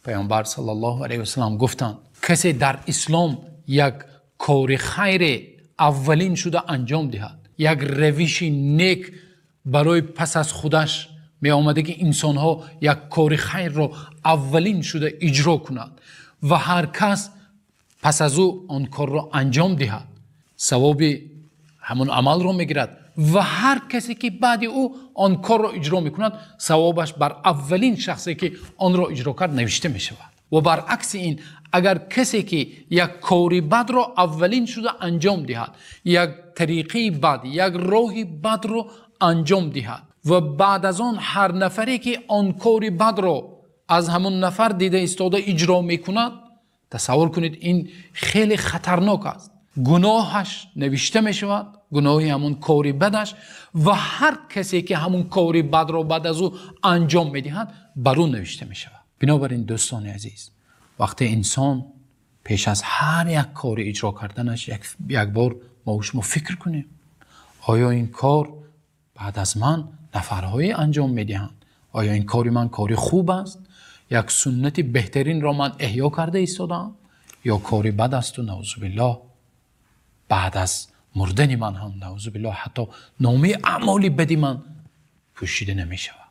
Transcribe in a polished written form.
Паёмбар саллаллоҳу алайҳи васаллам гуфтанд: касе дар ислом як кори хайр аввалин шуда анҷом диҳад, як равиши нек барои пас аз худаш меомад, ки инсонҳо як кори хайрро аввалин шуда иҷро кунад ва ҳар кас пас аз ӯ он корро анҷом диҳад, савоби ҳамон амалро мегирад ва ҳар касе ки баъд аз ӯ он корро иҷро мекунад, савобаш бар аввалин шахсе ки онро иҷро кард навишта мешавад. Ва баръакси ин, агар касе ки як кори бадро аввалин шуда анҷом диҳад, як тариқаи бад, як роҳи бадро анҷом диҳад ва баъд аз он ҳар нафаре ки он кори бадро аз ҳамон нафар дида истода иҷро мекунад, тасаввур кунед, ин хеле хатарнок аст. Гуноҳаш навишта мешавад, гуноҳи ҳамон кори бадаш, ва ҳар касе ки ҳамон кори бадро баъд аз ӯ анҷом медиҳад, бар ӯ навишта мешавад. Бинобар ин, дӯстони азиз, вақте инсон пеш аз ҳар як кор иҷро карданаш як бор мо ва шумо фикр кунем: оё ин кор баъд аз ман нафарҳое анҷом медиҳанд? Оё ин кори ман кори хуб аст? Як суннати беҳтаринро ман эҳё карда истодаам ё кори бад аст? Ва наъӯзу биллоҳ, баъд аз мурдани ман ҳам, наъӯзу биллоҳ, ҳатто номаи аъмоли бади ман пӯшида намешавад.